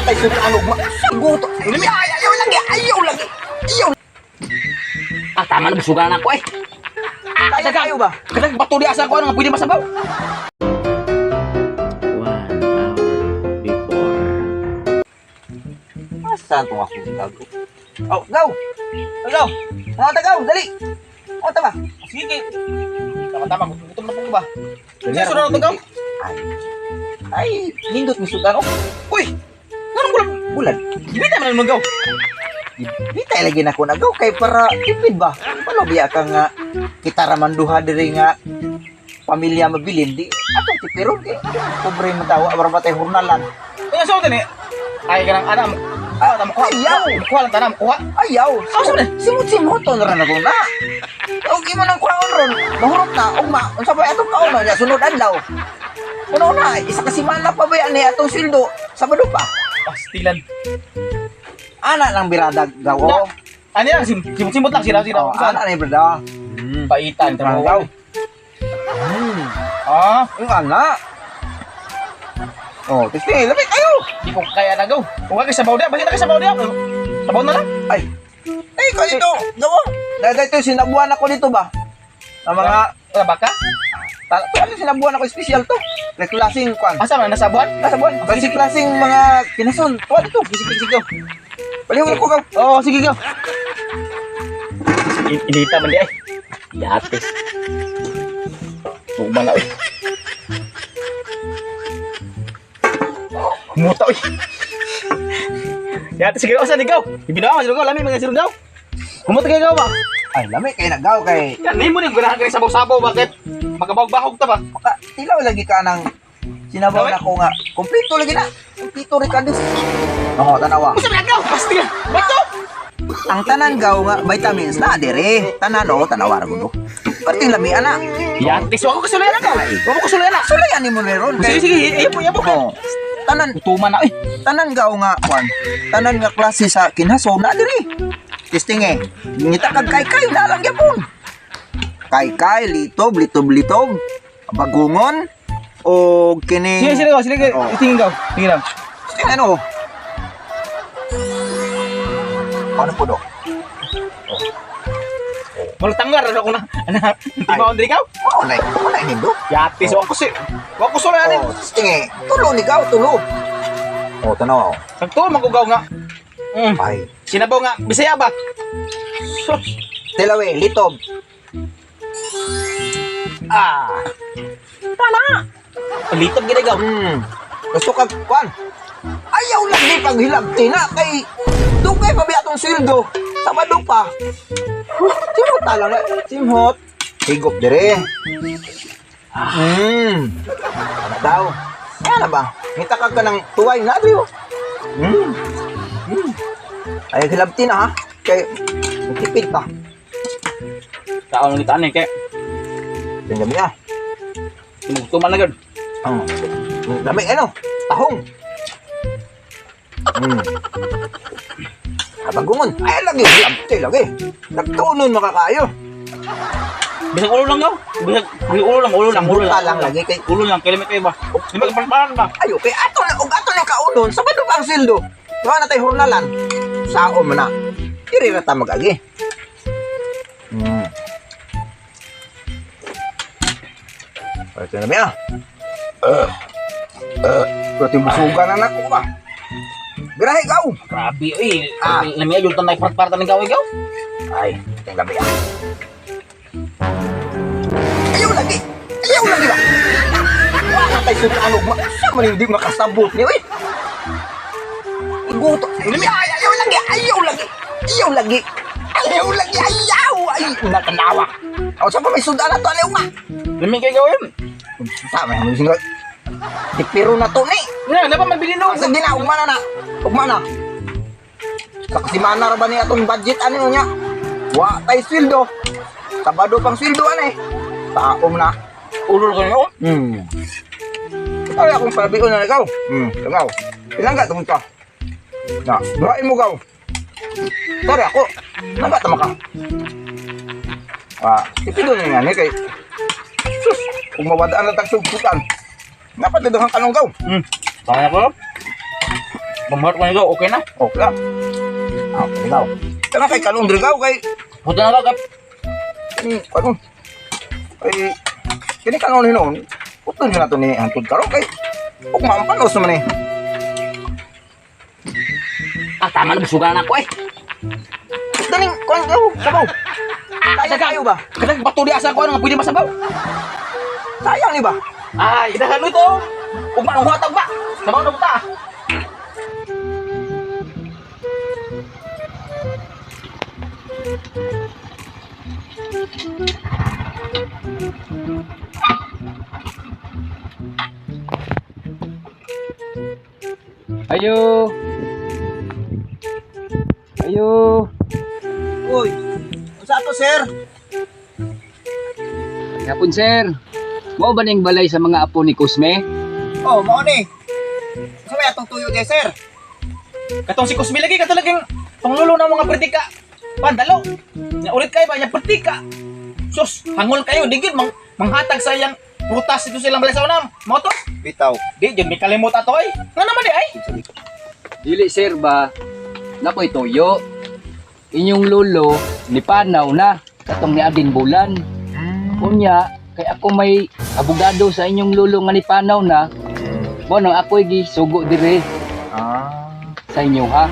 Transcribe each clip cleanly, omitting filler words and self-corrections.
Wa tay sudan og guto. Ay, ayaw lagi, ayaw lagi. Ayaw. Ah, tama na, busugan na ako eh. Ah, tayo ba? Kadang bato di asa ko ano nga pwede masabaw. 1 hour before. Asa to ako gago? Oh, go. Go. Mga tagaw, dali. O tama. Sige kay. Tama tama, gutom na po ko ba? Sige, sunod na to. Ay. Ay, nindot mi sudan oh. Uy! Nganong bulan? Bulan. Dili ta man magaw. Di tayo lagi na ko nagaw kay para tipid ba? Palo biya ka nga kita raman duha diri nga pamilya mabilin di atong tipiron kay pobre man tawa para ba tayo hurnalan. Unya sa ni. Ay kanang ana mo. Ah, tama kuha. Ayaw. Kuha lang tanam, kuha. Ayaw. Asa man? Simot-simot ra na ko na. Og imo nang kuhaon ron, mahurot na ugma. Unsa ba atong kaon nya sunod adlaw. Kuno na isa ka semana pa ba ni atong sweldo, Sabado pa. Pastilan. Ana lang birada gaw. Ano yan? Simot-simot lang sila sila. Oh, ana na yung birada. Paitan Gaw. tama. Ah, Yung ana. Oh, testi, lamit ayo. di ko kaya na gaw. Kung ka sabaw dia, basta ka sabaw dia. Sabaw na lang. Ay. Ay, ko dito. Gawa. Dahil dito sinabuan ako dito ba? Sa mga Wala baka? Ano sinabuan ako special to? Like klaseng kwan. Asa man nasa buwan? Nasa buwan. Kasi klaseng mga kinason. Tuwa dito. Sige sige sige. Palihog ko gaw. Oo, sige gaw. Inita man di ay. Yates. Tugma na oy. Muta oy. Yates sige osa ni gaw. Ibinawa man gaw, lami mga sila gaw. Kumuta kay gaw ba? Ay, lami kay nagaw kay Yan nimo ni ganahan kay sabaw-sabaw bakit? Makabahog-bahog ta ba? maka tilaw lagi ka ng sinabaw Lami? na ko nga. Kompleto lagi na. Kompleto Ricardo. Oo, tanawa. Usa man gaw, pasti. Bato. Ang tanan gaw nga vitamins na dire. Tanan o tanawa ra gud. Perting lami ana. Yates, wa ko kasulayan na gaw. Wa ko kasulayan na. Sulayan nimo ni ron. Sige sige, iya po, iya po. Oh. Tanan Tuma na oy. Tanan gaw nga kwan. Tanan nga klase sa kinhaso na diri. Testing eh. Ngita kag kaykay na lang gyapon. Kaykay, litob, litob, litob. Bagungon o kini Sige sige gaw, sige gaw. Oh. Tingin gaw. Tingin lang. Testing ano? Ano po do? Malutanggar ako na. Ano? Timaon diri gaw. Mao na, mao na nindo. Yatis, wa ko si. Wa ko sulayan. Oh, testing eh. Tulo ni gaw, tulo. Oh, tanaw. Sakto magugaw nga. Ay, Sinabaw nga Bisaya ba? Sus. tilaw eh, litob. Ah, Litog gid gaw. Gusto ka kwan. Ayaw lang di paghilabti na kay dugay pa biya atong sweldo. Sabado pa. Simot ta lang na. Simot. Higop dire. Ano daw? Kaya na ba? Ngita ka ka ng tuway na diri. Oh. Ay hilabti na ha. Kay tipid pa. Taon ni tanin kay Tingnan ah. tumutuman na gud. Oh. Dami ano? Tahong. Abagungon. Ay lagi, labte lagi. Nagtunon makakayo. Bisag ulo lang gaw. Bisag ulo lang, ulo lang, ulo Buta lang. lang lagi kay Ulo lang kay limit kayo ba? Di ba parang ba? ayo kay ato na og ato na kaunon Sabado pa ang sweldo. Wa na tay hurnalan. Sao man na. Diri ra ta mag-agi. Ito na ah. Pati busugan na nako ba. Grahe gaw. Grabe oy. Ah. Lami ayun tanay part-part ni gaw gaw. Ay, tingnan mo yan. Ayaw lagi! Ayaw lagi ba? Wala tayo sa ano, sa man hindi makasabot niyo eh. Iguto. Ay, ayaw lagi! Ayaw lagi! Ayaw lagi! Ayaw lagi! Ayaw! Ay, nakanawa. O, sa pa may sudan na to, ayaw ma. Lami kay gaw yun. Sa may mga single. Dipiro na to ni. Na, napa mabili no. Sige na, ugma na na. Ugma na. Sa kasimana ra ba ni atong budget ano niya? Wa tay sweldo. Sabado pang sweldo ani. Taom na. Ulo ko niyo. Ay akong palabion na ikaw. Ikaw. Ilang ka tungkol ka? Na, duhain mo gaw. Sorry ako. Nangga tama ka. Ah, tipido na nga ni kay Sus, kung mawadaan na tag sugsukan. Dapat dito kang kanong gaw. Kaya ko. Bumhat ko niyo, okay na. Okay lang. Ah, okay gaw. Kana kay kalong diri gaw kay Puta na ka. Ano? Ay kini kanon hinuon. Utol na to ni hantod karon kay ug mampanos naman eh. Ah, tama na busugan na ako eh. Daning kuan gaw, sabaw. Kaya kayo ba? Kadang bato di asa ko ano nga pwede masabaw. Sayang ni ba? Ay, dahan ito. Ugma nang huwatag ba? Sabaw na buta. Ayo. Ayo. Uy. Unsa ato, sir? Hapon, sir. Mao ba ning balay sa mga apo ni Cosme? Oh, mao ni. Unsa may atong tuyo di, sir? Katong si Cosme lagi kato laging panglulo ng mga pratika. Pandalo. Nya ulit kayo ba nya pratika. Sus, hangol kayo digid mang manghatag sa iyang prutas ito silang balay sa unam. Mo to? Bitaw. Di jud may kalimot ato ay. Nga naman di ay. Dili, sir ba? Nakoy tuyo. Inyong lolo ni panaw na katong niaging bulan. Unya, kay ako may abogado sa inyong lolo nga ni panaw na. Mo nang ako'y gisugo dire sa inyo ha.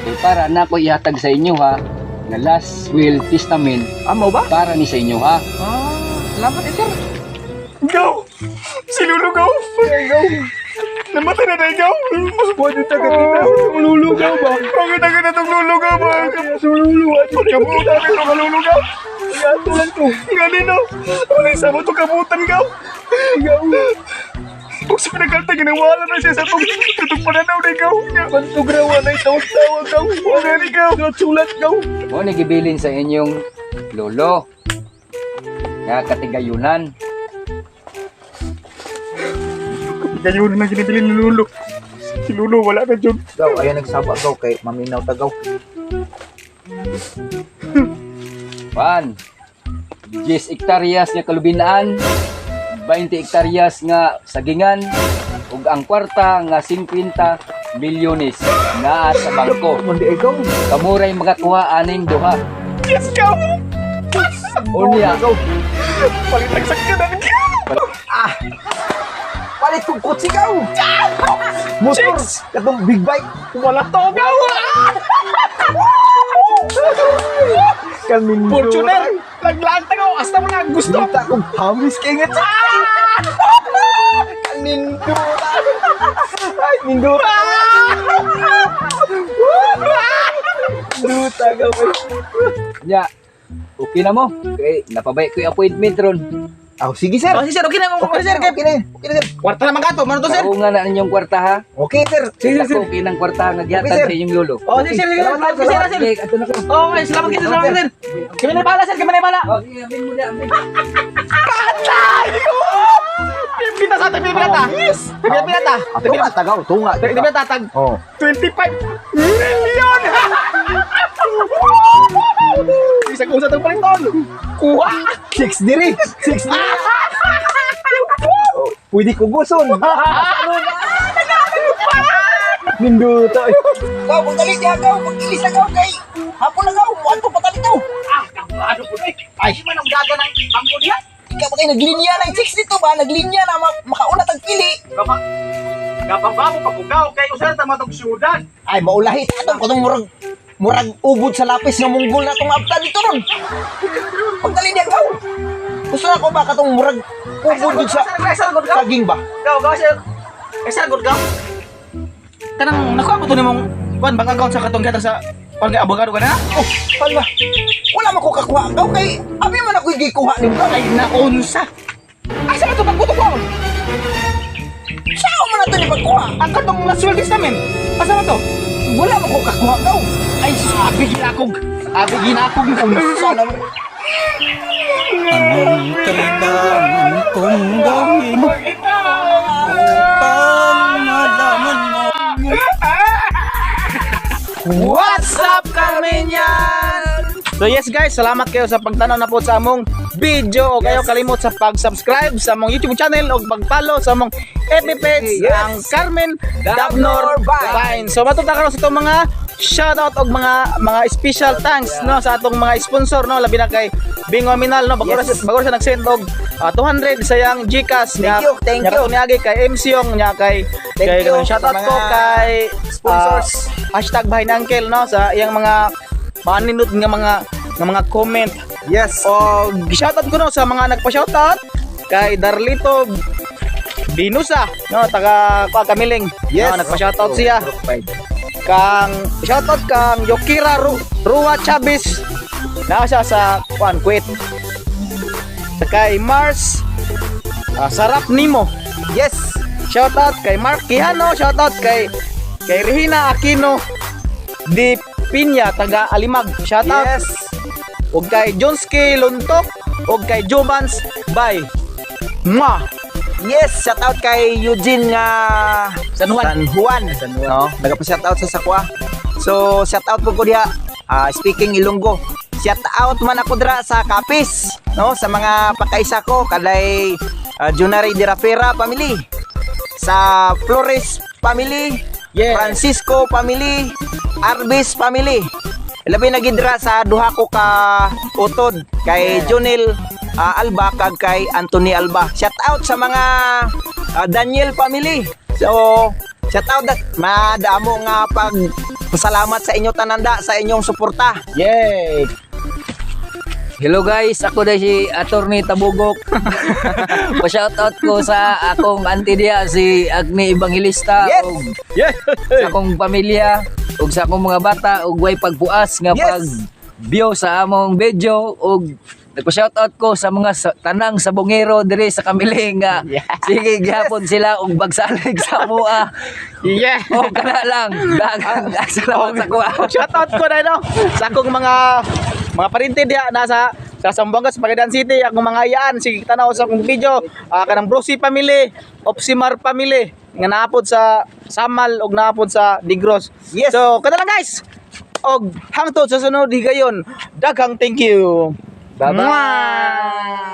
Kay para na ako ihatag sa inyo ha nga last will testament Amo ba? para ni sa inyo ha. Ah, salamat eh, sir. Gaw! Si Lulu gaw! Gaw! Namatay na tayo gaw! Mas buwan yung taga kita! Lulu gaw ba? Bakit taga na itong lulu gaw ba? Sa lulu at pagkabutan ito ka lulu gaw! Gato lang to! Ganino! Wala isa mo itong kabutan gaw! Gaw! Kung sa pinakalta, ginawala na siya sa itong itong pananaw na ikaw. Pantog na wala tawag-tawag gaw. Wala ni gaw. Sulat gaw. Mo ni gibilin sa inyong lolo nga katigayunan. Gayon na ginibili ni Lulu. Si Lulu wala na dyan. Gaw, ayan nagsaba gaw kay maminaw ta gaw. Pan. 10 hektaryas nga kalubinaan, 20 hektaryas nga sagingan, ug ang kwarta nga 50 milyones naa sa bangko. Mundi ikaw. Kamuray makakuha aning duha. Yes, gaw! Unya, Palitagsak ka na gaw! Ah. Palit kong kotse gaw. Motor, katong big bike. Wala to, gaw! Kalmindo. Fortuner! Laglaan ta gaw! Hasta mo na gusto! Dita kong hamis kay nga. Kalmindo. Ay, nindura. Duta gaw. unya. Okay na mo. Kay napabay ko yung appointment ron. Aw, sige sir. Oh, si sir, okay na Okay, okay, sir. okay na. Okay na sir. Kwarta naman kato, mano to sir? Kaunga na ninyong kwarta ha. Okay sir. Sige, sir. Okay ng kwarta nga Okay, gihatag sir. sa inyong lolo. Oh, sige sir, sige, Salamat, sir, sir, sir. Okay, ato na ko. Oh, okay, salamat kayo, salamat sir. Kami na bala sir, kami na bala. Okay, amin mo na, amin. Pipita sa atin, pipita ta. Pipita ta. Tunga tagaw, tunga. Pipita tatag. Oh. 25 million! Isang usa tong paliton. Kuha. 6 diri. 6 diri. Pwede ko guson. Ninduto. Gaw, pagdali niya gaw, pag-ilis na gaw kay hapon na gaw, muadto pa talito. Ah, kabado po eh. Ay, man ang gaga ng bangko diha. Ikaw ba kay naglinya na 6 dito ba? Naglinya na makauna tag pili. Gapang gapang babo pagugaw kay usa ta matog syudad. Ay maulahi ta atong katong murag murag ubod sa lapis nga munggol na tong abta dito ron. Pagdali niya gaw. Gusto na ko ba katong murag ubod dito sa saging ba? Gaw, gaw sir. Eh sir, good gaw. Kanang nakuha ko to nimong kuan bank account sa katong gihatag sa kuan kay abogado ka na. Oh, hala. Wala man ko kakuha gaw kay abi man ako gikuha nimo. Ay naunsa. Asa man to pagbuto ko? Sao man na to ni pagkuha? Ang katong last will testament. Asa man to? Wala man ko kakuha gaw. Ay, abi ginakog. Abi ginakog. Unsa na mo? Anong kailangan kong gawin upang malaman mo? What's up, Carmenian? So yes guys, salamat kayo sa pagtanaw na po sa among video o kayo kalimot sa pag-subscribe sa among YouTube channel o pag-follow sa among FB page, ang Carmen Dabnor Dabnor Vine. Vine. So matuta karon sa itong mga shoutout og mga special thanks, no, sa atong mga sponsor, no, labi na kay Bingo Aminal, no, bago bago siya nag-send og 200 sa iyang GCash. Thank you, thank Nya you. kato niagi kay MC Yong, nya kay Thank kay you shoutout sa ko mga kay sponsors. #BahayNiUncle, no, sa iyang mga manindot nga mga comment. O shoutout ko, no, sa mga nagpa-shoutout kay Darlito Binusa, no, taga kwa Kamiling. No, nagpa-shoutout siya. Kang shoutout kang Yokira Rua Chavez na siya sa kuan Kuwait. Sa kay Mars Sarap Nimo. Shoutout kay Mark Quijano, shoutout kay Regina Aquino Di Pinya, taga Alimag. Shoutout. Ug kay Jonski Luntok ug kay Jomans. Bye. Mwah. Yes, shout out kay Eugene nga San Juan. San Juan. No, nagapa-shout out sa Sakwa. So, shout out po ko diha. Speaking Ilonggo. Shout out man ako dira sa Capiz, no, sa mga pakaisa ko kaday Junary de Rafera family, sa Flores family, Francisco family, Arbis family. Labi na gid dira sa duha ko ka utod kay Junel Alba kag kay Anthony Alba. Shout out sa mga Daniel family. So, shout out dat madamo nga pag pasalamat sa inyo tananda sa inyong suporta. Yay. Hello guys, ako na si Attorney Tabugok. Pa-shoutout ko sa akong auntie diya, si Agni Evangelista, ug sa akong pamilya ug sa akong mga bata ug way pagpuas nga pag view sa among video, ug nagpa-shoutout ko sa mga tanang sabongero diri sa Kamiling nga sige gihapon sila og bagsalig sa amoa. O kana lang. Daghang salamat sa kuha. Shoutout ko na, no, sa akong mga parente diha nasa sa Zamboanga, sa Pagadian City, akong mga iyaan, sige tanaw sa akong video, kanang Brosi family, Opsimar family nga naapod sa Samal ug naapod sa Negros. So, kada lang guys. Og hangtod sa sunod higayon, daghang thank you. Bye-bye. Mwah!